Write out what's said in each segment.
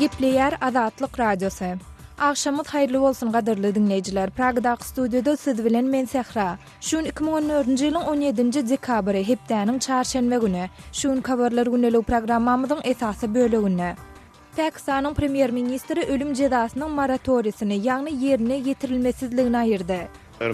Gepleýär Azatlyk Radiosy. Agşamyňyz haýyrly bolsun gadyrly diňleýjiler. Pragadaky studiýada siz bilen men Sähra. Şu gün 2014-nji ýylyň 17-nji dekabry, hepdäniň çarşenbe güni. Şu günki habarlar gündeligi programmamyzyň esasy böleginde. Pakistanyň premýer-ministri ölüm jezasynyň moratoriýsini, ýagny ýerine ýetirilmesizligini aýyrdy.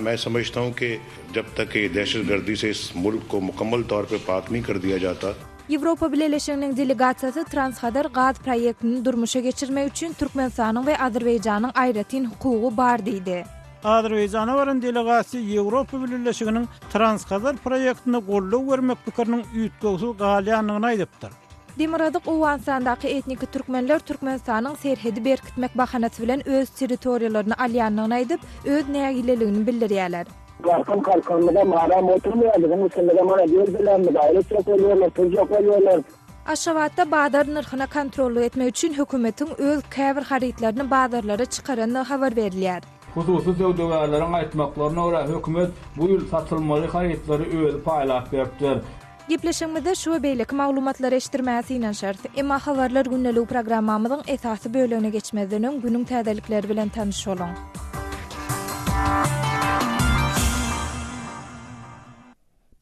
Men samajhta hun ki jab tak ye dehşetgerdî se is mulk ko mukammal taur pe pak nahi kar diya jata. Ýewropa Bileleşiginiň delegasiýasy Transhazar gaz proýektini durmuşa geçirmek üçin Türkmenistanyň we Azerbaýjanyň aýratyn hukugy bar diýdi. Azerbaýjana baran delegasiýa Ýewropa Bileleşiginiň Transhazar proýektine goldaw bermek pikiriniň üýtgewsiz galýandygyny aýdypdyr. Demirgazyk Owganystandaky etniki türkmenler Türkmenistanyň serhedi berkitmek bahanasy bilen öz territoriýalaryny alýandygyny aýdyp, öz nägileligini bildirýärler. Garkyn kalkanymyzam aram oturmaýar, biziň üstümizem ana geldiler, müdahale etjek bolýarlar, pürjek bolýarlar. Aşgabatda bazar nyrhyna kontrollyk etmek üçin hökümetiň öz käbir harytlaryny bazarlara çykarandygy habar berilýär. Hususy söwdagärleriň aýtmaklaryna görä, hökümet bu ýyl satylmaly harytlary özi paýlap beripdir. Gepleşigimizde şu we beýleki maglumatlary eşitdirmäge synanyşarys. Emma Habarlar gündeligi programmamyzyň esasy bölegine geçmezden öň günüň täzelikleri bilen tanyş boluň.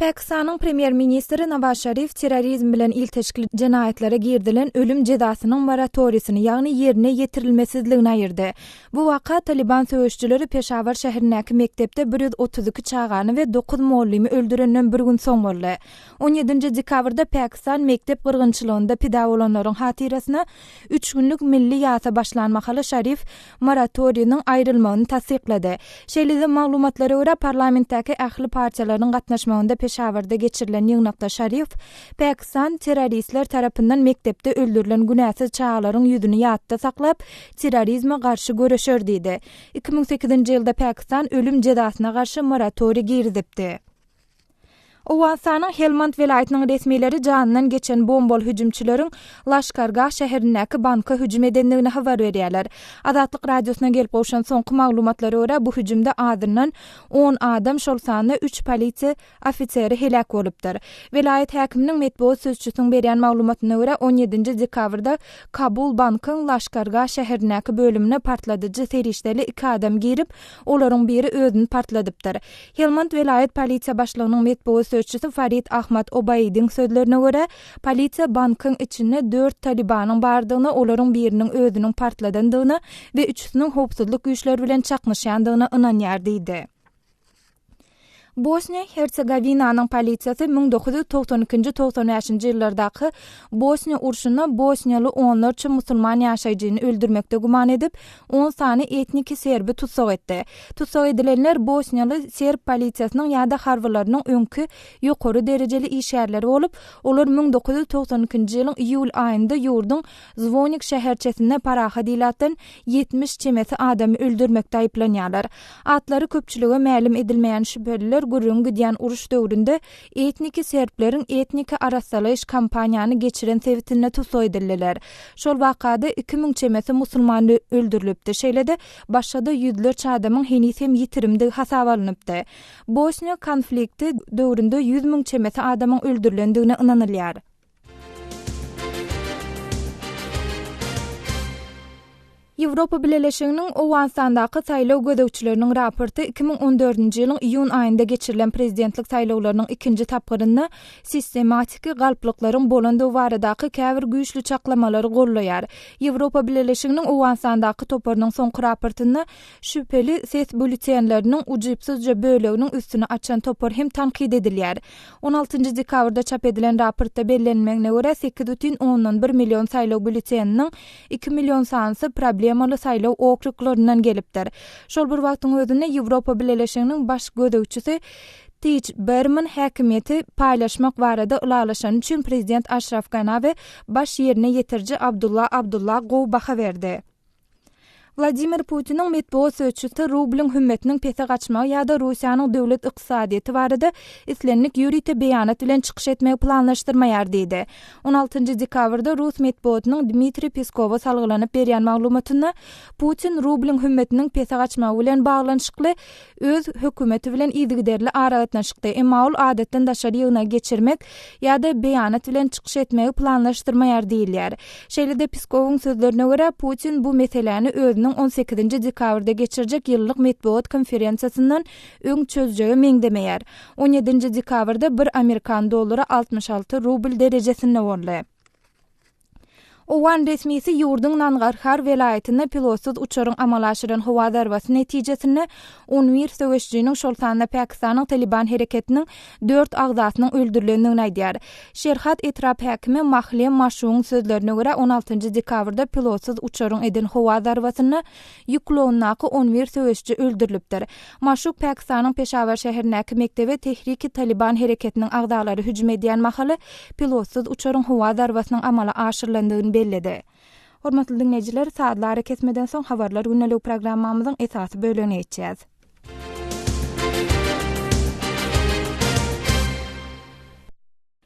Pakistanyň premýer-ministri Nawaz Şarif terrorizm bilen ilteşikli jenaýatlara girizilen ölüm jezasynyň moratoriýsini, ýagny ýerine ýetirilmesizligini aýyrdy. Bu waka Talyban söweşijileri Peşawar şäherindäki mekdepde 132 çagany we dokuz mugallymy öldürenden bir gün soň boldy. On ýedinji dekabrda Pakistan mekdep gyrgynçylygynda pida bolanlaryň hatyrasyna üç günlük milli ýasa başlan mahaly Şarif moratoriýniň aýrylmagyny tassyklady. Şeýle-de maglumatlara görä, parlamentdäki ähli partiýalaryň gatnaşmagynda Peşawarda geçirilen ýygnakda Şarif Pakistan terroristler tarapyndan mekdepde öldürilen günäsiz çagalaryň ýüzüni ýatda saklap, terrorizme garşy göreşer diýdi. 2008-nji ýylda Pakistan ölüm jezasyna garşy moratoriý girizipdi. Owganystanyň Helmand welaýatynyň resmileri janyndan geçen bombaly hüjümçileriň Laşkargah şäherindäki banka hüjüm edendigini habar berýärler. Azatlyk Radiosyna gelip gowşan soňky maglumatlara görä, bu hüjümde azyndan on adam, şol sanda üç polisiýa ofiseri heläk bolupdyr. Welaýat häkiminiň metbugat sözçüsiniň berýän maglumatyna görä, on ýedinji dekabrda Kabul bankyň Laşkargah şäherindäki bölümine partladyjy serişdeli iki adam girip, olaryň biri özüni partladypdyr. Helmand welaýat polisiýa başlygynyň metbugat sözçüsi Farid Ahmad Obaýidiň sözlerine görä, polisiýa bankyň içinde dört talybanyň bardygyna, olaryň biriniň özüniň partladandygyna we üçüsiniň howpsuzlyk güýçleri bilen çaknyşýandygyna ynanýar diýdi. Bosniýa-Hersegowinanyň polisiýasy 1992-nji, 95-nji ýyllardaky Bosniýa urşunda bosniýaly onlarça musulman ýaşaýjyny öldürmekde güman edip, on sany etniki serbi tussag etdi. Tussag edilenler bosniýaly serb polisiýasynyň ýa-da harbylarynyň öňki ýokary derejeli işgärleri bolup, olar 1992-nji ýylyň iýul aýynda ýurduň Zwonik şäherçesinde parahat ilatdan 70 çemesi adamy öldürmekde aýyplanýarlar. Atlary köpçülige mälim edilmeýän şübheliler gürrüňi gidýän uruş döwründe etniki serbleriň etniki arassalaýyş kampaniýany geçiren sebitinde tussag edildiler. Şol wakada 2000 çemesi musulman öldürilipdi, şeýle-de başga-da ýüzlerçe adamyň heniz hem ýitirimdigi hasaba alnypdy. Bosniýa konflikti döwründe 100 müň çemesi adamyň öldürilendigine ynanylýar. Ýewropa Bileleşiginiň Owganystandaky saýlaw gözegçileriniň raporty 2014-nji ýylyň iýun aýynda geçirilen prezidentlik saýlawlarynyň ikinji tapgyrynda sistematiki galplyklaryň bolandygy baradaky käbir güýçli çaklamalary gollaýar. Ýewropa Bileleşiginiň Owganystandaky toparynyň soňky raportynda şübheli ses býulletenleriniň ujypsyzja böleginiň üstüni açan topar hem tankyt edilýär. On altynjy dekabrda çap edilen raportda bellenilmegine görä, 8,1 million saýlaw býulleteniniň 2 million sanysy problemaly saýlaw okruglaryndan gelipdir. Şol bir wagtyň özünde Ýewropa Bileleşiginiň baş gözegçisi Tij Berman häkimiýeti paýlaşmak barada ylalaşany üçin prezident Aşraf Gana we baş ýerine ýetiriji Abdulla Abdulla gowy baha berdi. Wladimir Putiniň metbugat sözçüsi rublyň hümmetiniň pese gaçmagy ýa-da Russiýanyň döwlet ykdysadyýeti barada islendik ýörite beýanat bilen çykyş etmegi planlaşdyrmaýar diýdi. On altynjy dekabrda rus metbugatynyň Dmitriý Peskowa salgylanyp berýän maglumatynda, Putin rublyň hümmetiniň pese gaçmagy bilen baglanyşykly öz hökümeti bilen yzygiderli aragatnaşykda, emma ol adatdan daşary ýygnagy geçirmek ýa-da beýanat bilen çykyş etmegi planlaşdyrmaýar diýilýär. Şeýle-de Peskowyň sözlerine görä, Putin bu meseläni özüniň on sekizinji dekabrda geçirjek ýyllyk metbugat konferensiýasyndan öň çözjege meňzemeýär. On ýedinji dekabrda bir amerikan dollary 66 rubl derejesinde boldy. Owgan resmisi ýurduň Nangarhar welaýatynda pilotsyz uçaryň amala aşyran howa zarbasy netijesinde on bir söweşijiniň, şol sanda Pakistanyň Talyban hereketiniň dört agzasynyň öldürilendigini aýdýar. Şerhat etrap häkimi Mahlem Maşugyň sözlerine görä, on altynjy dekabrda pilotsyz uçaryň eden howa zarbasynda ýük ulagyndaky on bir söweşiji öldürilipdir. Maşuk Pakistanyň Peşawar şäherindäki mekdebe Tehriki-Talyban hereketiniň agzalary hüjüm edýän mahaly pilotsyz uçaryň howa zarbasynyň amala aşyrylandygyny belledi. Hormatly diňleýjiler, sazly arakesmeden soň Habarlar gündeligi programmamyzyň esasy bölegine geçýäs.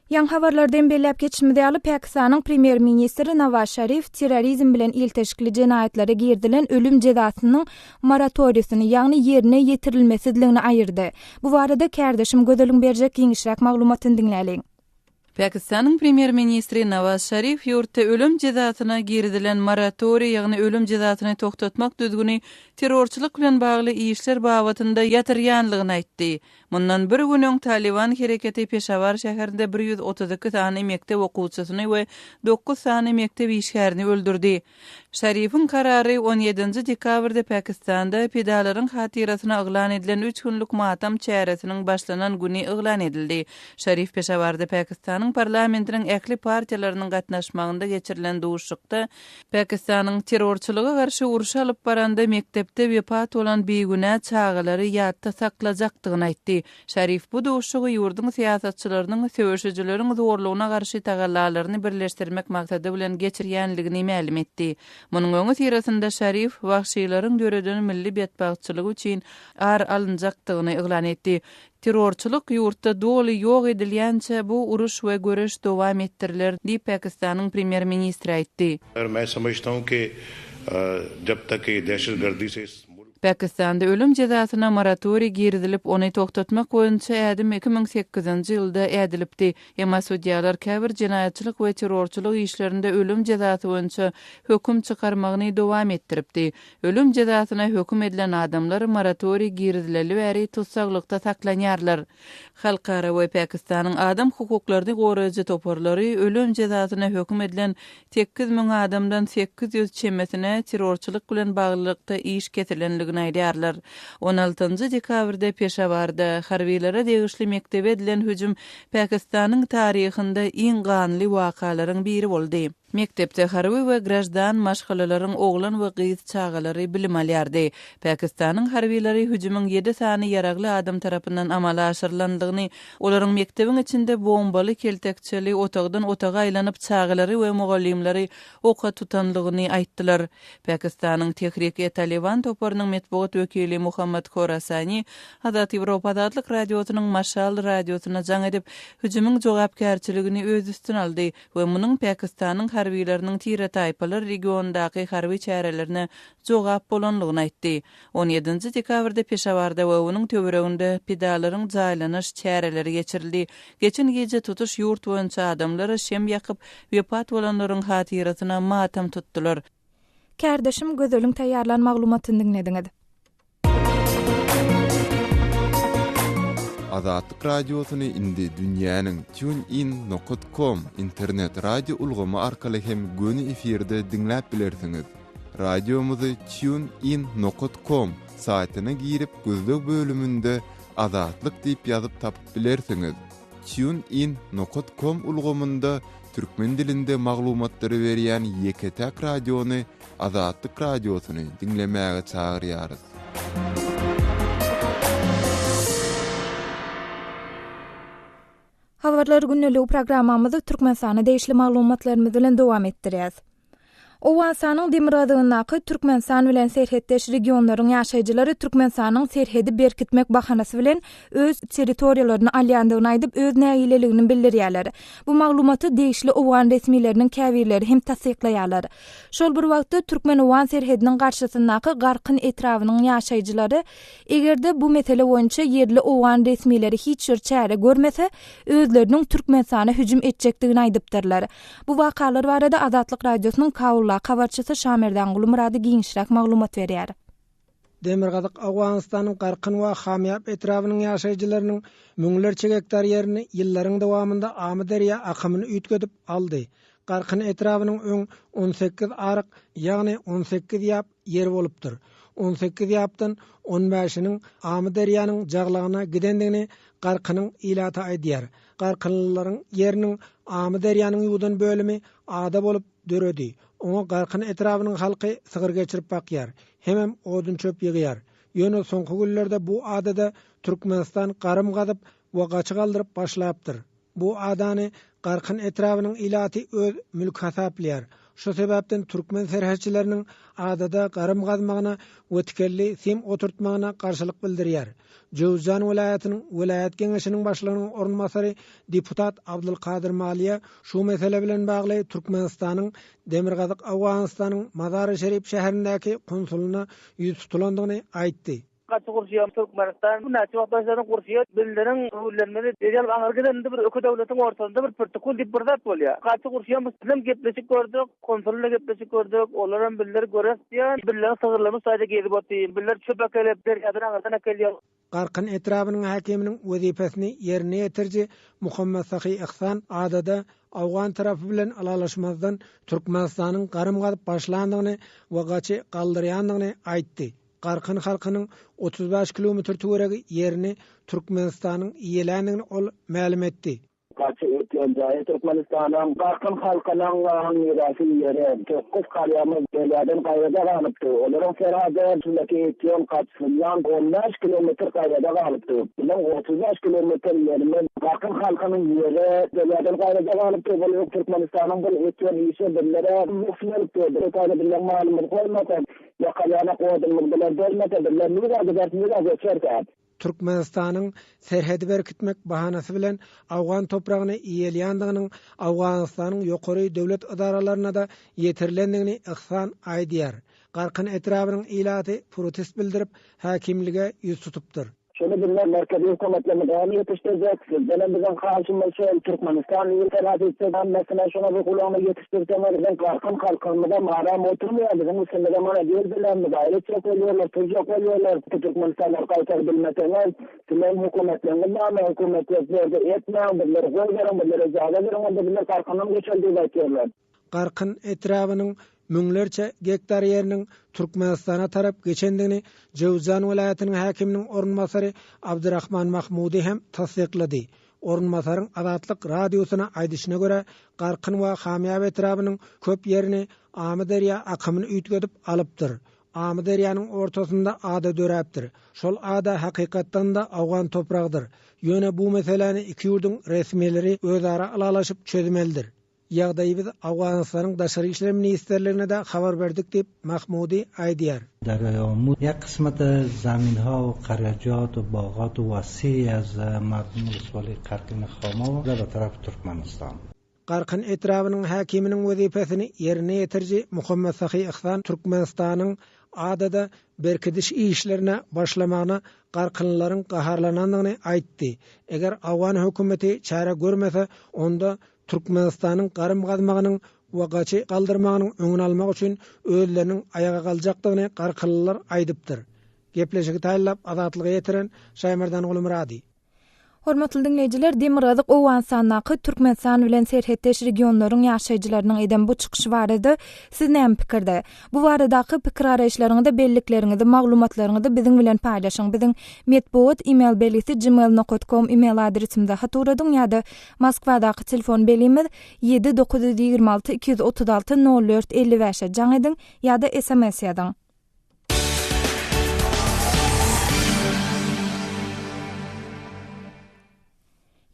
Ýaňy habarlarda hem belläp geçişimiz ýaly, Pakistanyň premýer-ministri Nawaz Şarif terrorizm bilen ilteşikli jenaýatlara girizilen ölüm jezasynyň moratoriýasyny, ýagny ýerine ýetirilmesizligini aýyrdy. Bu barada kärdeşim Gözeliň berjek giňişräk maglumatyny diňläliň. Pakistanyň premýer-ministri Nawaz Şarif ýurtda ölüm jezasyna girizilen moratoriý, ýagny ölüm jezasyny togtatmak düzgüni terrorçylyk bilen bagly işler babatynda ýatyrýanlygyny aýtdy. Mundan bir gün öň Talyban hereketi Peşawar şäherinde 132 sany mekdep okuwçysyny we dokuz sany mekdep işgärini öldürdi. Şarifiň karary on ýedinji dekabrda Pakistanda pidalaryň hatyrasyna yglan edilen üç günlük matam çäresiniň başlanan güni yglan edildi. Şarif Peşawarda Pakistanyň parlamentiniň ähli partiýalarynyň gatnaşmagynda geçirilen duşuşykda Pakistanyň terrorçylyga garşy urşy alyp baranda mekdepde wepat bolan bigünä çagalary ýatda saklajakdygyny aýtdy. Şarif bu duşuşygy ýurduň syýasatçylarynyň söweşijileriň zorlugyna garşy tagallalaryny birleşdirmek maksady bilen geçirýänligini mälim etdi. Munuň öňüsyrasynda Şarif wagşylaryň döreden milli betbagtçylygy üçin ar alynjakdygyny yglan etdi. Terrorçylyk ýurtda doly ýok edilýänçä bu uruş we göreş dowam etdiriler, diýip, Pakistanyň premýer-ministri aýtdy. Pakistanda ölüm jezasyna moratoriý girizilip, ony togtatmak boýunça ädim 2008-nji ýylda ädilipdi. Emma sudýalar käbir jenaýatçylyk we terrorçylyk işlerinde ölüm jezasy boýunça höküm çykarmagyny dowam etdiripdi. Ölüm jezasyna höküm edilen adamlar moratoriý girizileli bäri tussaglykda saklanýarlar. Halkara we Pakistanyň adam hukuklaryny goraýjy toparlary ölüm jezasyna höküm edilen 8000 adamdan 800 çemesine terrorçylyk bilen baglylykda iş kesilenligini aýdýarlar. On altynjy dekabrda Peşawarda harbylara degişli mekdebe edilen hüjüm Pakistanyň taryhynda iň ganly wakalaryň biri boldy. Mekdepde harby we graždan maşgalalaryň oglan we gyz çagalary bilim alýardy. Pakistanyň harbylary hüjümiň ýedi sany ýaragly adam tarapyndan amala aşyrylandygyny, olaryň mekdebiň içinde bombaly keltekçeli otagdan otaga aýlanyp çagalary we mugallymlary oka tutanlygyny aýtdylar. Pakistanyň Tehrik-e-Taliban toparynyň metbugat wekili Muhammad Khorasani Azat Ýewropa Azatlyk Radiosynyň Maşal radiosyna jaň edip, hüjümiň jogapkärçiligini öz üstüne aldy. we munuň Pakistanyň harbylarynyň tire-taýpalar regionyndaky harby çärelerine jogap bolanlygyny aýtdy. On ýedinji dekabrda Peşawarda we onuň töwereginde pidalaryň jaýlanyş çäreleri geçirildi. Geçen gije tutuş ýurt boýunça adamlar şem ýakyp, wepat bolanlaryň hatyrasyna matam tutdular. Kärdeşim Gözeliň taýýarlan maglumatyny diňlediňiz. Azatlyk Radiosyny indi dünýäniň TuneIn nokat kom internet radio ulgamy arkaly hem göni efirde diňläp bilersiňiz. Radiomyzy TuneIn nokat kom saýtyna girip gözleg bölüminde Azatlyk diýip ýazyp tapyp bilersiňiz. TuneIn nokat kom ulgamynda türkmen dilinde maglumatlary berýän ýeke-täk radiony Azatlyk Radiosyny diňlemäge çagyrýarys. Habarlar gündeligi programmamyzy Türkmenistana degişli maglumatlarymyz bilen dowam etdirýäs. Owganystanyň demirgazygyndaky Türkmenistan bilen serhetdeş regionlaryň ýaşaýjylary Türkmenistanyň serhedi berkitmek bahanasy bilen öz territoriýalaryny alýandygyny aýdyp, öz nägileligini bildirýärler. Bu maglumaty degişli owgan resmileriniň käbirleri hem tassyklaýarlar. Şol bir wagtda, türkmen-owgan serhediniň garşysyndaky Garkyn etrabynyň ýaşaýjylary, eger-de bu mesele boýunça ýerli owgan resmileri hiç bir çäre görmese, özleriniň Türkmenistana hüjüm etjekdigini aýdypdyrlar. Bu wakalar barada Azatlyk Radiosynyň Kabuldaky habarçysy Şamerdan Gulmyrady giňişräk maglumat berýär. Demirgazyk Owganystanyň Garkyn we Hamýap etrabynyň ýaşaýjylarynyň müňlerçe gektar ýerini ýyllaryň dowamynda Amyderýa akymyny üýtgedip aldy. Garkyn etrabynyň öň 18 aryk, ýagny 18 ýap ýeri bolupdyr. 18 ýapdan on bäşiniň Amyderýanyň jaglagyna gidendigini Garkynyň ilaty aýdýar. Garkynlylaryň ýeriniň Amyderýanyň ýuwdan bölümi ada bolup döredi. Oňa Garkyn etrabynyň halky sygyr geçirip bakýar. Hemem odun-çöp ýygýar. Ýöne soňky günlerde bu adada Türkmenistan garym gazyp we gaçy galdyryp başlapdyr. Bu adany Garkyn etrabynyň ilaty öz mülki hasaplaýar. Şu sebäpden türkmen serhetçileriniň adada garym gazmagyna we tikenli sim oturtmagyna garşylyk bildirýär. Jöwüzjan welaýatynyň welaýat geňeşiniň başlygynyň orunbasary deputat Abdulkadyr Maliýa şu mesele bilen bagly Türkmenistanyň Demirgazyk Owganystanyň Mazary-Şerif şäherindäki konsulyna ýüz tutulandygyny aýtdy. Gaty gurşaýar Türkmenistan. Bu näçe wagt başlaryny gurşaýar. Bizleriň öwürlenmeli Dejal aňyr gidende bir öke döwletiň ortasynda bir pürtükül diýip bir zat bolýar. Gaty gurşaýan bizem gepleşik gördük. Konsul bilen gepleşik gördük. Olaram bizler göres diýýär. Bizleriň sygyrlarymyz şaýda gezip otyr. Bizler çöp äkelip derýadan aňyrdan äkelýär. Garkyn etrabynyň häkiminiň wezipesini ýerine ýetiriji Muhammet Sahy Ihsan adada owgan tarapy bilen ylalaşmazdan Türkmenistanyň garym gazyp başlandygyny we gaçy galdyrýandygyny aýtdy. Garkyn halkynyň 35 kilometr töweregi ýerini Türkmenistanyň eýeländigini ol mälim etdi. Gaty ötýän jaýy Türkmenistanyň Garkyn halkynyň mirasy ýeri. Tokguz karýamyz derýadan gaýrada galypdy. Olaryň serhady şundaki etýän gaçysyndan on bäş kilometr gaýrada galypdy. Biziň 35 kilometr ýerimiz Garkyn halkynyň ýeri derýadan gaýrada galypdy. Bul Türkmenistanyň bul etýän işi bizlere lüks bolupdy. Bu taýda bizleň malymyz goýmasa, ýakalýanak odunymyz bular bermese, bizler nirä gideris, nirä göçeris? Türkmenistanyň serhedi berkitmek bahanasy bilen owgan topragyny eýeleýändiginiň Owganystanyň ýokary döwlet edaralaryna-da ýetirilendigini Ihsan aýdýar. Garkyn etrabynyň ilaty protest bildirip, häkimlige ýüz tutupdyr. Şony bizler merkezi hökümetlerimiz däl ýetişdirjek, sizdenem biziň haýyşymyz şol, Türkmenistan il serhat etse hemmesine şuňa bir gulagyna ýetişdirseňiz, biziň garkyn halkymyzam aram oturmaýar, biziň üstümize mana geldiler, müdahale etjek bolýarlar, turjak bolýarlar, Türkmenistanlar gaýtaryp bilmeseňiz, sizleriň hökümetleriňiz barmy, hökümet ýok bu ýerde etmäň, bizleri goýberiň, bizlere ijaza beriň onda bizler garkyndan göçeli diýip aýtýarlar. Garkyn etrabynyň müňlerçe gektar ýeriniň Türkmenistana tarap geçendigini Jöwüzjan welaýatynyň häkiminiň orunbasary Abdyrahman Mahmudi hem tassyklady. Orunbasaryň Azatlyk Radiosyna aýdyşyna görä, Garkyn we Hamýap etrabynyň köp ýerini Amyderýa akymyny üýtgedip alypdyr. Amyderýanyň ortasynda ada döräpdir. Şol ada hakykatdan-da owgan topragydyr. Ýöne bu meseläni iki ýurduň resmileri özara ylalaşyp çözmelidir. Ýagdaýy biz Owganystanyň Daşary işler ministrligine-de habar berdik diýip, Mahmudi aýdýar. Dariýaý Amu ýek qismet zaminha we qaryajat we bagat wasiý az mardum ulswali Qarkin Hama we be taraf Türkmenistan. Garkyn etrabynyň häkiminiň wezipesini ýerine ýetiriji Muhammet Sahy Ihsan Türkmenistanyň adada berkidiş işlerine başlamagyna garkynlylaryň gaharlanandygyny aýtdy. Eger owgan hökümeti çäre görmese, onda Türkmenistanyň garym gazmagynyň we gaçy galdyrmagynyň öňüni almak üçin özleriniň aýaga galjakdygyny garkylylar aýdypdyr. Gepleşigi taýynlap Azatlyga ýetiren Şaýmerdan Gulmyrady. Hormatly diňleýjiler, Demirgazyk Owganystandaky Türkmenistan bilen serhetdeş regionlaryň ýaşaýjylarynyň eden bu çykyşy barada siz näme pikirde? Bu baradaky pikir-garaýyşlaryňyzy, bellikleriňizi, maglumatlaryňyzy biziň bilen paýlaşyň. Biziň metbugat email belgisi gmail nokat kom email adresimize hat ugradyň ýa-da Moskwadaky telefon belgimiz ýedi 926 236 04 55-e jaň ediň ýa-da sms ýazyň.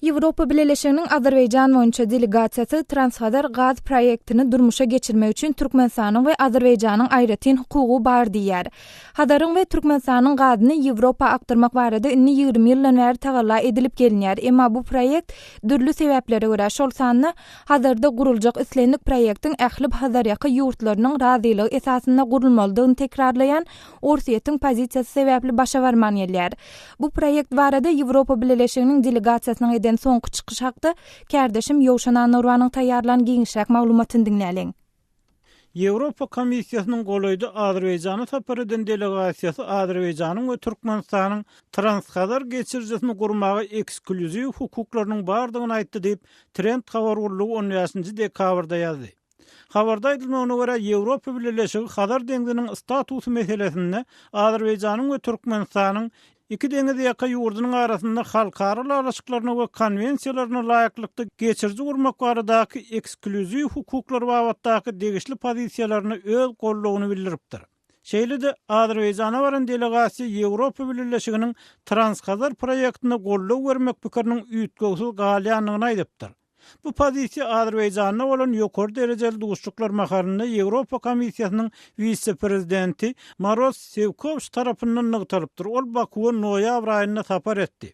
Ýewropa Bileleşiginiň Azerbaýjan boýunça delegasiýasy Transhazar gaz proýektini durmuşa geçirmek üçin Türkmenistanyň we Azerbaýjanyň aýratyn hukugy bar diýýär. Hazaryň we Türkmenistanyň gazyny Ýewropa akdyrmak barada indi 20 ýyldan bäri tagalla edilip gelinýär. Emma bu proýekt dürli sebäplere görä, şol sanda Hazarda guruljak islendik proýektiň ähli Hazarýaka ýurtlarynyň razylygy esasynda gurulmalydygyny tekrarlaýan Orsýetiň pozisiýasy sebäpli başa barman gelýär. Bu proýekt barada Ýewropa Bileleşiginiň delegasiýasynyň eden soňky çykyşy hakda kärdeşim Ýowşan Annagurbanyň taýýarlan giňişräk maglumatyny diňläliň. Ýewropa Komissiýasynyň golaýda Azerbaýjana sapar eden delegasiýasy Azerbaýjanyň we Türkmenistanyň Transhazar geçirijisini gurmaga eksklýuziw hukuklarynyň bardygyny aýtdy diýip, Trend habar gullugy on bäşinji dekabrda ýazdy. Habarda aýdylmagyna görä, Ýewropa Bileleşigi Hazar deňziniň statusy meselesinde Azerbaýjanyň we Türkmenistanyň iki deňizýaka ýurdunyň arasynda halkara ylalaşyklaryna we konwensiýalaryna laýyklykda geçiriji gurmak baradaky eksklýuziw hukuklar babatdaky degişli pozisiýalaryna öz goldawyny bildiripdir. Şeýle-de, Azerbaýjana baran delegasiýa Ýewropa Bileleşiginiň Transhazar proýektine goldaw bermek pikiriniň üýtgewsiz galýandygyny aýdypdyr. Bu pozisiýa Azerbaýjanda bolan ýokary derejeli duşuşyklar mahalynda Ýewropa Komissiýasynyň wise-prezidenti Maros Sewkowiç tarapyndan nygtalypdyr, ol Bakuwa noýabr aýynda sapar etdi.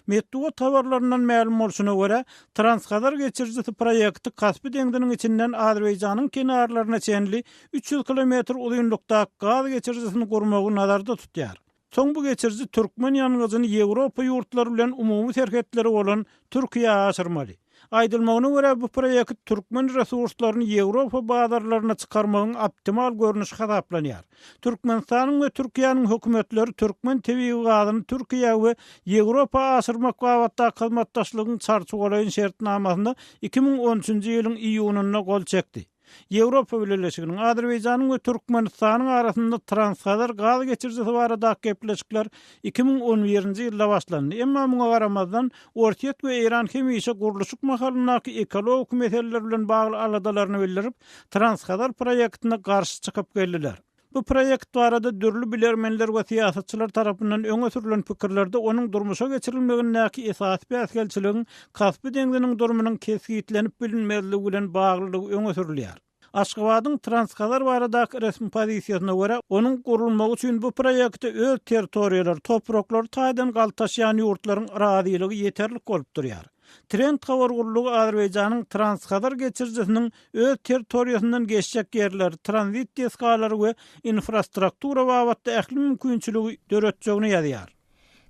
Metbugat habarlaryndan mälim bolşuna görä, Transhazar geçirijisi proýekti Kaspi deňziniň içinden Azerbaýjanyň kenarlaryna çenli 300 kilometr uzynlykdaky gaz geçirijisini gurmagy nazarda tutýar. Soň bu geçiriji türkmen ýangyjyny Ýewropa ýurtlary bilen umumy serhetleri bolan Türkiýä aşyrmaly. Aýdylmagyna görä, bu proýekt türkmen resurslaryny Ýewropa bazarlaryna çykarmagyň optimal görnüşi hasaplanýar. Türkmenistanyň we Türkiýäniň hökümetleri türkmen tebigy gazyny Türkiýä we Ýewropa aşyrmak babatdaky hyzmatdaşlygyň çarçuwalaýyn şertnamasyna 2013-nji ýylyň iýunynda gol çekdi. Ýewropa Bileleşiginiň, Azerbaýjanyň we Türkmenistanyň arasynda Transhazar gaz geçirijisi baradaky gepleşikler 2011-nji ýylda başlandy. Emma muňa garamazdan, Orsýet we Eýran hemişe gurluşyk mahalyndaky ekologik meseleler bilen bagly aladalaryny bildirip, Transhazar proýektine garşy çykyp geldiler. Bu proýekt barada dürli bilermenler we syýasatçylar tarapyndan öňe sürlen pikirlerde onuň durmuşa geçirilmegindäki esasy päsgelçiligiň Kaspi deňziniň durumynyň kesgitlenip bilinmezligi bilen baglydygy öňe sürülýär. Aşgabadyň Transhazar baradaky resmi pozisiýasyna görä, onuň gurulmagy üçin bu proýekte öz territoriýalary, topraklary taýdan galtaşýan ýurtlaryň razylygy ýeterlik bolup durýar. Trend habar gullugy Azerbaýjanyň Transhazar geçirijisiniň öz territoriýasyndan geçjek ýerleri, tranzit desgalary we infrastruktura babatda ähli mümkinçiligi döretjegini ýazýar.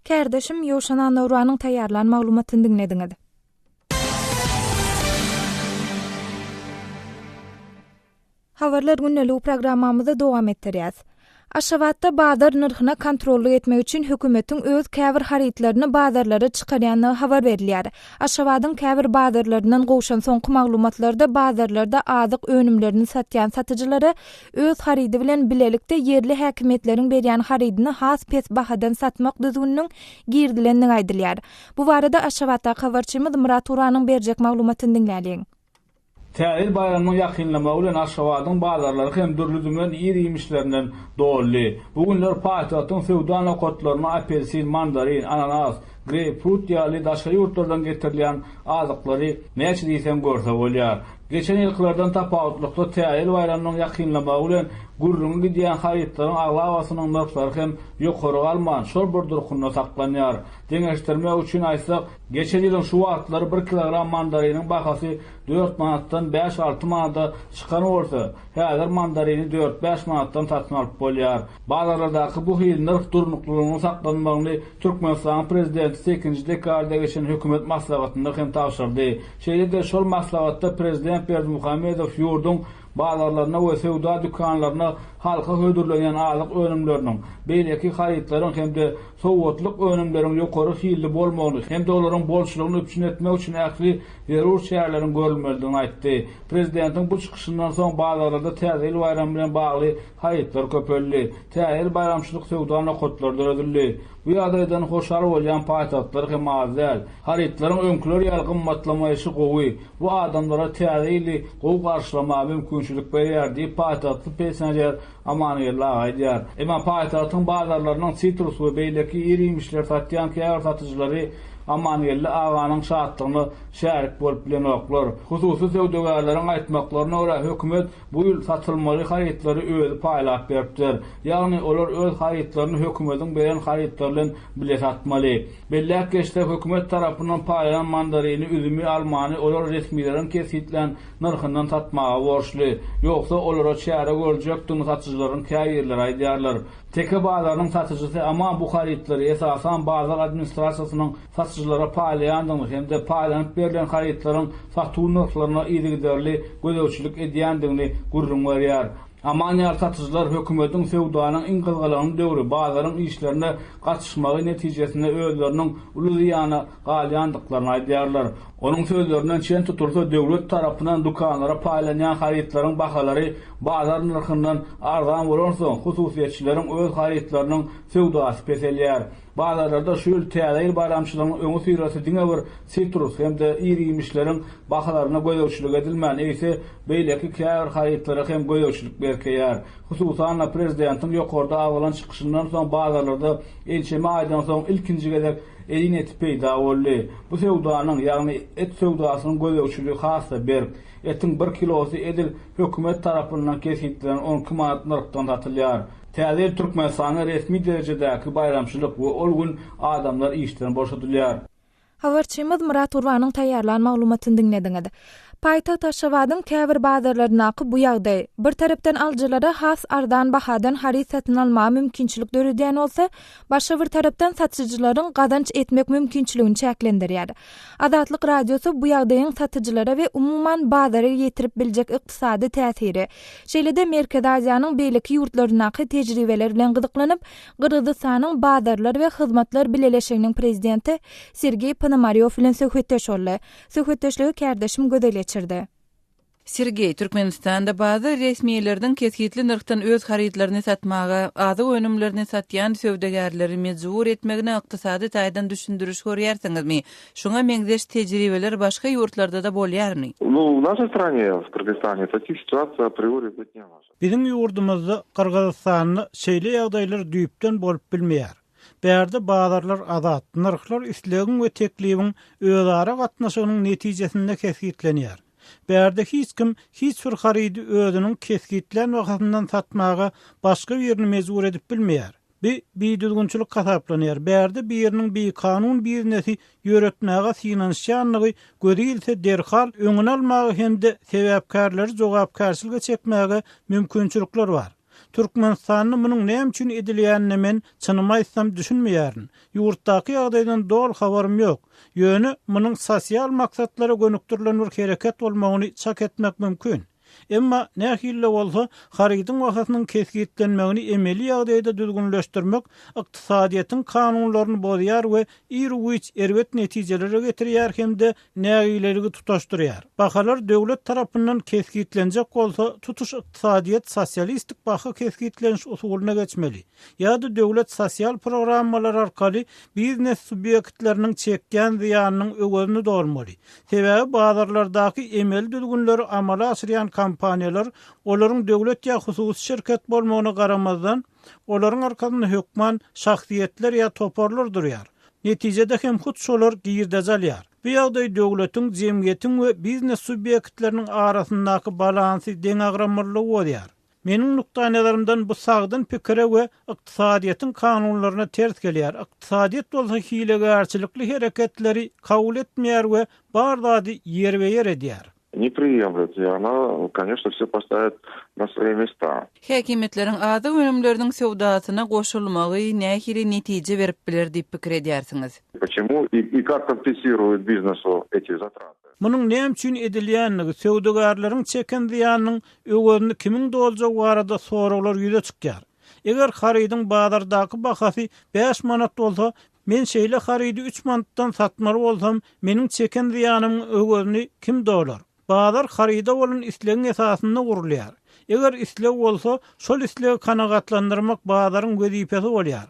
Kärdeşim Ýowşan Annawranyň taýýarlan maglumatyny diňlediňiz. Habarlar gündeligi programmamyzy dowam etdirýäs. Aşgabatda bazar nyrhyna kontrollyk etmek üçin hökümetiň öz käbir harytlaryny bazarlara çykarýandygy habar berilýär. Aşgabadyň käbir bazarlaryndan gowşan soňky maglumatlarda bazarlarda azyk önümlerini satýan satyjylara öz harydy bilen bilelikde ýerli häkimiýetleriň berýän harydyny has pes bahadan satmak düzgüniniň girizilendigi aýdylýar. Bu barada Aşgabatdaky habarçymyz Myrat Guranyň berjek maglumatyny diňläliň. Täze ýyl baýramynyň ýakynlamagy bilen Aşgabadyň bazarlary hem dürli-dümen ir-iýmişlerinden doldy. Bu günler paýtagtyň söwda nokatlarynda apelsin, mandarin, ananas, greýpfrut ýaly daşary ýurtlardan getirilýän azyklary näçe diýseň görse bolýar. Geçen ýylkylardan tapawutlykda Täze ýyl baýramynyň ýakynlamagy bilen gürrüňi gidýän harytlaryň aglabasynyň nyrhlary hem ýokary galman, şol bir durkunda saklanýar. Deňeşdirmek üçin aýtsak, Geçen ýylyň şu wagtlary bir kilogram mandariniň bahasy dört manatdan bäş-alty manada çykan bolsa, häzir mandarini dört-bäş manatdan satyn alyp bolýar. Bazarlardaky bu hili nyrh durnuklylygynyň saklanmagyny Türkmenistanyň Prezidenti sekizinji dekabrda geçen hökümet maslahatynda hem tabşyrdy. Şeýle-de şol maslahatda Prezident Berdimuhamedow ýurduň bazarlaryna we söwda dükanlaryna halka hödürlenýän azyk önümleriniň, beýleki harytlaryň hem-de sowgatlyk önümleriň ýokary hilli bolmagyny hem-de olaryň bolçulygyny üpjün etmek üçin ähli zerur çäreleriň görülmelidigini aýtdy. Prezidentiň bu çykyşyndan soň bazarlarda Täze ýyl baýramy bilen bagly harytlar köpeldi. Täze ýyl baýramçylyk söwda nokatlary döredildi. Bu ýagdaýdan hoşal bolýan paýtagtlar hem az däl. Harytlaryň öňküler ýaly gymmatlamaýşy gowy. Bu adamlara Täze ýyly gowy garşylamaga mümkinçilik berýär diýip, paýtagtly pensioner Amangeldi aga aýdýar. Emma paýtagtyň bazarlarynyň sitrus we beýleki ir-iýmişleri satýan käbir satyjylary. Amangeldi aganyň şatlygyna şärik bolup bilenoklar. Hususy söwdagärleriň aýtmaklaryna görä, hökümet bu ýyl satylmaly harytlary özi paýlap beripdir. Ýagny olar öz harytlaryny hökümetiň beren harytlary bilen bile satmaly. Belläp geçsek, hökümet tarapyndan paýlanan mandarini, üzümi, almany olar resmileriň kesgitlän nyrhyndan satmaga borçly. Ýogsa, olara çäre görüljekdigini satyjylaryň käbirleri aýdýarlar. Teke bazarynyň satyjysy Aman bu harytlary, esasan, bazar administrasiýasynyň satyjylara paýlaýandygyny hem-de paýlanyp berlen harytlaryň satuw nyrhlaryna yzygiderli gözegçilik edýändigini gürrüň berýär. Aman ýaly satyjylar hökümetiň söwdanyň iň gyzgalaňly döwri bazaryň işlerine gatyşmagy netijesinde özleriniň uly zyýana galýandyklaryny aýdýarlar. Onuň sözlerinden çen tutulsa, döwlet tarapyndan dükanlara paýlanýan harytlaryň bahalary bazar nyrhyndan arzan bolansoň, hususyýetçileriň öz harytlarynyň söwdasy peselýär. Bazarlarda şu ýyl Täze ýyl baýramçylygynyň öňüsyrasy diňe bir sitrus hem-de ir-iýmişleriň bahalaryna gözegçilik edilmän, eýse, beýleki käbir harytlara hem gözegçilik berkeýär. Hususan-da, prezidentiň ýokarda agzalan çykyşyndan soň bazarlarda ençeme aýdan soň ilkinji gezek elin eti peýda boldy. Bu söwdanyň, ýagny et söwdasynyň gözegçiligi has-da berk. Etiň bir kilosy edil hökümet tarapyndan kesgitlenen 12 manat nyrhdan satylýar. Täze ýyl Türkmenistanda resmi derejedäki baýramçylyk we ol gün adamlar işden boşadylýar. Habarçymyz Myrat Gurbanyň taýýarlan maglumatyny diňlediňiz. Paýtagt Aşgabadyň käbir bazarlaryndaky bu ýagdaý, bir tarapdan alyjylara has arzan bahadan haryt satyn almaga mümkinçilik döredýän bolsa, başga bir tarapdan satyjylaryň gazanç etmek mümkinçiligini çäklendirýär. Azatlyk Radiosy bu ýagdaýyň satyjylara we umuman bazara ýetirip biljek ykdysady täsiri, şeýle-de Merkezi Aziýanyň beýleki ýurtlaryndaky tejribeler bilen gyzyklanyp, Gyrgyzystanyň Bazarlar we hyzmatlar bileleşiginiň prezidenti Sergeý Ponomarýow bilen söhbetdeş boldy. Söhbetdeşligi kärdeşim Gözel geçirdi. Sergeý, Türkmenistanda bazar resmileriniň kesgitli nyrhdan öz harytlaryny satmaga, azyk önümlerini satýan söwdagärleri mejbur etmegine ykdysady taýdan düşündiriş görýärsiňizmi? Şuňa meňzeş tejribeler başga ýurtlarda-da bolýarmy? Nu, w našej strane, w Kyrgyzstane, takih situasiý apriori byt ne možet. Biziň ýurdumyzda, Gyrgyzystanda şeýle ýagdaýlar düýpden bolup bilmeýär. Bärde bazarlar azat, nyrhlar islegiň we teklibiň özara gatnaşygynyň netijesinde kesgitlenýär. Bärde hiç kim hiç bir harydy özüniň kesgitlän bahasyndan satmaga başga birini mejbur edip bilmeýär. Bi bidüzgünçilik hasaplanýar. Bärde biriniň bikanun biznesi ýöretmäge synanyşýandygy gözi ilse derhal öňüni almaga hem-de sebäpkärleri jogapkärçilige çekmäge mümkinçilikler bar. Türkmenistanda munuň näme üçin edilýänine men, çynymy aýtsam, düşünmeýärin. Ýurtdaky ýagdaýdan doly habarym ýok. Ýöne munuň sosial maksatlara gönükdirilen bir hereket bolmagyny çak etmek mümkin. Emma, nähili-de bolsa, harydyň bahasynyň kesgitlenmegini emeli ýagdaýda düzgünleşdirmek ykdysadyýetiň kanunlaryny bozýar we iru-giç erbet netijelere getirýär hem-de nägileligi tutaşdyrýar. Bahalar döwlet tarapyndan kesgitlenjek bolsa, tutuş ykdysadyýet sosialistik baha kesgitleniş usulyna geçmeli. Ýa-da döwlet sosial programmalar arkaly biznes subýektleriniň çekýän zyýanynyň öwezini dolmaly. Sebäbi bazarlardaky emeli düzgünleri amala aşyrýan kompaniýalar, olaryň döwlet ýa hususy şirket bolmagyna garamazdan, olaryň arkasynda hökman şahsyýetler ýa toparlar durýar. Netijede hem hut şolar girdeji alýar. Bu ýagdaý döwletiň, jemgyýetiň we biznes subýektleriniň arasyndaky balansy, deňagramlylygy bozýar. Meniň nukdaýnazarymdan bu sagdyn pikire we ykdysadyýetiň kanunlaryna ters gelýär. Ykdysadyýet bolsa hilegärçilikli hereketleri kabul etmeýär we bar zady ýerbe-ýer edýär. Ne priemlýut i ona, koneçno, wsё postawiet na swoje mesta. Häkimiýetleriň azyk önümleriniň söwdasyna goşulmagy nähili netije berip biler diýip pikir edýärsiňiz? Poçemu i i kak kompensiruyut biznesu eti zatraty? Munuň näme üçin edilýändigi, söwdagärleriň çeken zyýanynyň öwezini kimiň doljagy barada soraglar ýüze çykýar. Eger harydyň bazardaky bahasy bäş manat bolsa, men şeýle harydy üç manatdan satmaly bolsam, meniň çeken zyýanymyň öwezini kim dolar? Bazar haryda bolan islegiň esasynda gurulýar. Eger isleg bolsa, şol islegi kanagatlandyrmak bazaryň wezipesi bolýar.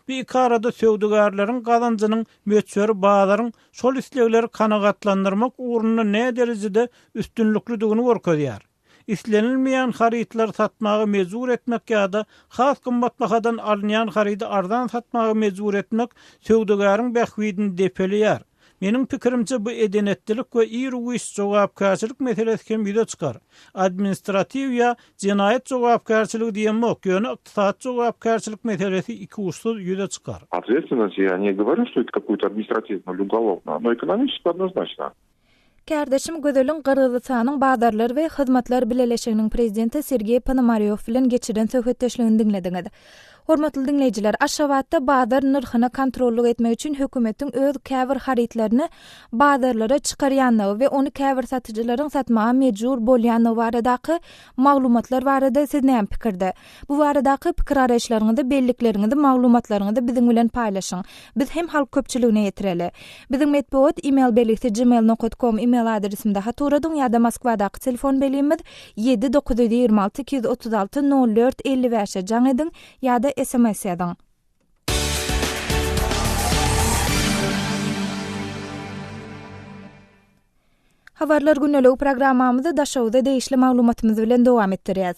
Bu iki arada söwdagärleriň gazanjynyň möçberi bazaryň şol islegleri kanagatlandyrmak ugrunda näderejede üstünliklidigini görkezýär. Islenilmeýän harytlary satmaga mejbur etmek ýa-da has gymmat bahadan alynýan harydy arzan satmaga mejbur etmek söwdagäriň bähbidini depeleýär. Meniň pikirimçe bu eden-etdilik we iru-giç jogapkärçilik meselesi hem ýüze çykar. Administratiw ýa jenaýat jogapkärçiligi diýemok, ýöne ykdysady jogapkärçilik meselesi ikuçsuz ýüze çykar. Ответственность, я не говорю, что это какую-то administratiwную или уголовную, но экономическую однозначно. Kärdeşim Gözeliň Gyrgyzystanyň Bazarlar we hyzmatlar bileleşiginiň prezidenti Sergeý Ponomarýow bilen geçiren söhbetdeşligini diňlediňiz. Hormatly diňleýjiler, Aşgabatda bazar nyrhyna kontrollyk etmek üçin hökümetiň öz käbir harytlaryny bazarlara çykarýanlygy we ony käbir satyjylaryň satmaga mejbur bolýanlygy baradaky maglumatlar barada siz näme pikirde? Bu baradaky pikir-garaýyşlaryňyzy, bellikleriňizi, maglumatlaryňyzy biziň bilen paýlaşyň. Biz hem halk köpçüligine ýetireli. Biziň metbugat email belgisi gmail nokat kom email adresimize hat ugradyň ýa-da Moskwadaky telefon belgimiz ýedi 926 236 04 55-e jaň ediň ýa-da sms ýazyň. Habarlar gündeligi programmamyzy Daşoguza degişli maglumatymyz bilen dowam etdirýäs.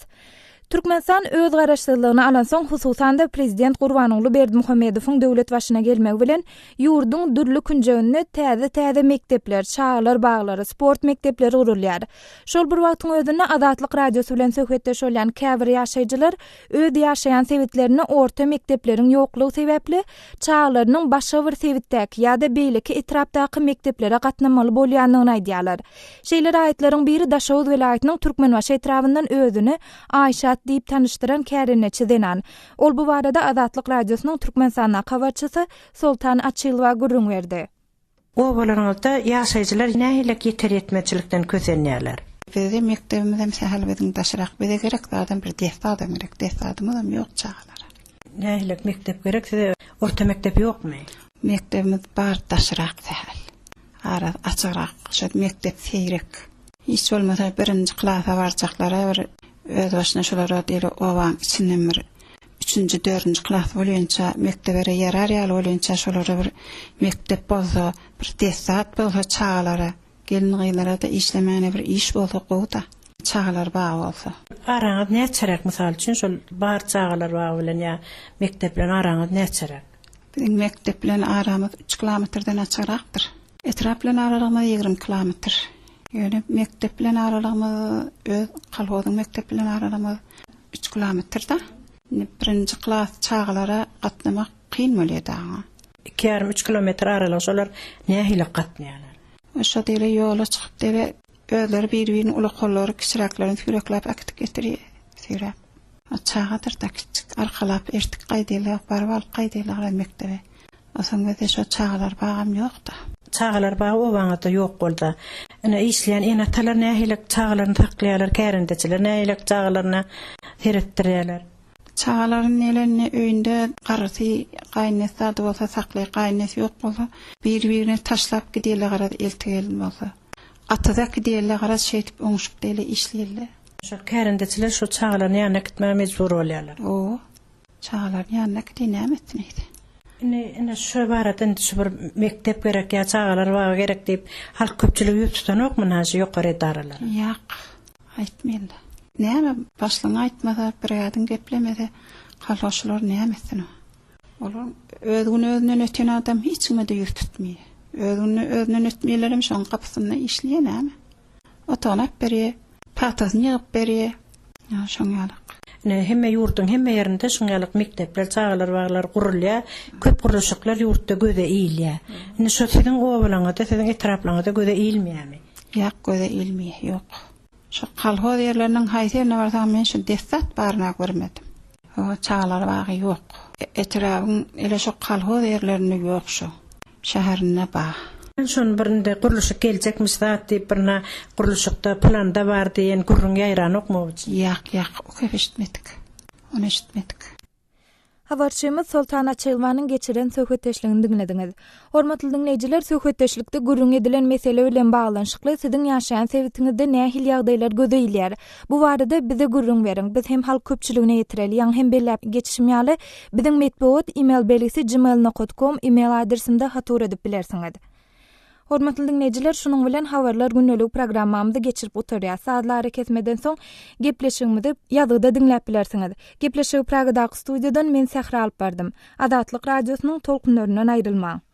Türkmenistan öz garaşsyzlygyny alansoň, hususan-da, prezident Gurbanguly Berdimuhamedowyň döwlet başyna gelmegi bilen, ýurduň dürli künjeginde täze-täze mekdepler, çagalar baglary, sport mekdepleri gurulýar. Şol bir wagtyň özünde Azatlyk Radiosy bilen söhbetdeş bolýan käbir ýaşaýjylar öz ýaşaýan sebitlerinde orta mekdepleriň ýoklugy sebäpli, çagalarynyň başga bir sebitdäki ýa-da beýleki etrapdaky mekdeplere gatnamaly bolýandygyny aýdýarlar. Şeýle raýatlaryň biri Daşoguz welaýatynyň Türkmenbaşy etrabyndan özüni Aýşat diýip tanyşdyran kärendeçi zenan. Ol bu barada Azatlyk Radiosynyň Türkmenistandaky habarçysy Soltan Açylowa gürrüň berdi. Obalaryňyzda ýaşaýjylar nähilek ýeter-ýetmezçilikden kösenýärler? Bize mekdebimizem sähel biziň daşrak. Bize gerek zadam bir dessadam gerek. Dessadymyzam ýok çagalara. Nähilek mekdep gerek size? Orta mekdep ýokmy? Mekdebimiz bar daşrak sähel. Arasy açygrak. Şo mekdep seýrek. Hiç bolmasa birinji klasa barjaklara bir özbaşyna şolara diýeli obaň içinden bir Üçünji, dördünji klas bolýança, mekdebere ýarar ýaly bolýança şolara bir mekdep bolsa, bir dessat bolsa çagalara, gelin-gyzlara-da işlemäne bir iş bolsa gowy-da. Çagalar bagy bolsa. Araňyz näçeräk mysal üçin şol bar çagalar bagy bilen ýa mekdep bilen araňyz näçeräk? Biziň mekdep bilen aramyz üç kilometrden açygrakdyr. Etrap bilen aralygymyz 20 kilometr. Ýöne mekdep bilen aralygymyz öz kolhozyň mekdep bilen aralygymyz 3 kilometr-da. Indi birinji klas çagalara gatnamak kyn bolýar daňa. Iki ýarym, üç kilometr aralygy şolar nähili gatnaýarlar? Şo dele ýola çykyp dele özleri bir-birini ulakanlary kiçiräklerini sürekläp äkidip getirýär, süýräp. Çagadyr-da kiçijik, arkalap ertik gaýdýarlar, baryp alyp gaýdýarlar mekdebe. Onsoň bizde şo çagalar bagam ýok-da. Çagalar bagy obaňyzda ýok bolsa, ine, işleýän ene-atalar nähili çagalaryny saklaýarlar, kärendeçiler nähili çagalaryna seretdirýärler? Çagalaryny nelenini öýünde garrysy, gaýynenesi zady bolsa saklaýar, gaýynenesi ýok bolsa, biri-birine taşlap gidýärler garaz, elti gelin bolsa. Atyza äkidýärler garaz, şeýdip oňşup beýle işleýärler. Şol kärendeçiler şo çagalaryny ýanyna äkitmäge mejbur bolýarlar. Hawa. Çagalaryny ýanyna äkidýär, näme etsin eýse? Indi, ine, şu barada indi şu bir mekdep gerek ýa çagalar bagy gerek diýip, halk köpçüligi ýüz tutanokmy ynha şu ýokary edaralara? Ýak, aýtmaýyn-da. Näme, başlygyň aýtmasa, brigadyň geplemese, kolhozçylar näme etsin? Olar öz güni özünden öten adam hiç kime-de ýüz tutmaýar. Öz gününi özünden ötmeýänlerem şoň gapysynda işleýär näme? Otagyny alyp berýär. Pagtasyny ýygyp berýär. Ýa şoň ýalyk. Ine, hemme ýurduň hemme ýerinde şuň ýalyk mekdepler, çagalar baglary gurulýar. Köp gurluşyklar ýurtda göze ilýär. Indi şo siziň obalaňyzda, siziň etraplaryňyzda göze ilmeýärmi? Ýak, göze ilmeýär, ýok. Şo kolhoz ýerleriniň haýsy ýerine barsaň men şu dessat baryna görmedim. Hawa, çagalar bagy ýok. Etrabyň ele şo kolhoz ýerlerinde ýok şo. Şäherinde bar. Şony birinde gurluşyk geljekmiş zat diýip birine gurluşykda planda bar diýen gürrüň ýaýranokmy oba içinde? Ýak ýak o kep eşitmedik. Ony eşitmedik. Habarçymyz Soltan Açylmanyň geçiren söhbetdeşligini diňlediňiz. Hormatly diňleýjiler, söhbetdeşlikde gürrüň edilen mesele bilen baglanyşykly siziň ýaşaýan sebitiňizde nähili ýagdaýlar göze ilýär? Bu barada bize gürrüň beriň. Biz hem halk köpçüligine ýetireli. Ýaňy hem belläp geçişim ýaly, biziň metbugat email belgisi gmail nokat kom email adresimize hat ugradyp bilersiňiz. Hormatly diňleýjiler, şunuň bilen Habarlar gündeligi programmamyzy geçirip gutarýas. Sazly arakesmeden soň gepleşigimizi ýazgyda diňläp bilersiňiz. Gepleşigi Pragadaky studiýadan men Sähra alyp bardym. Azatlyk Radiosynyň tolkunlaryndan aýrylmaň.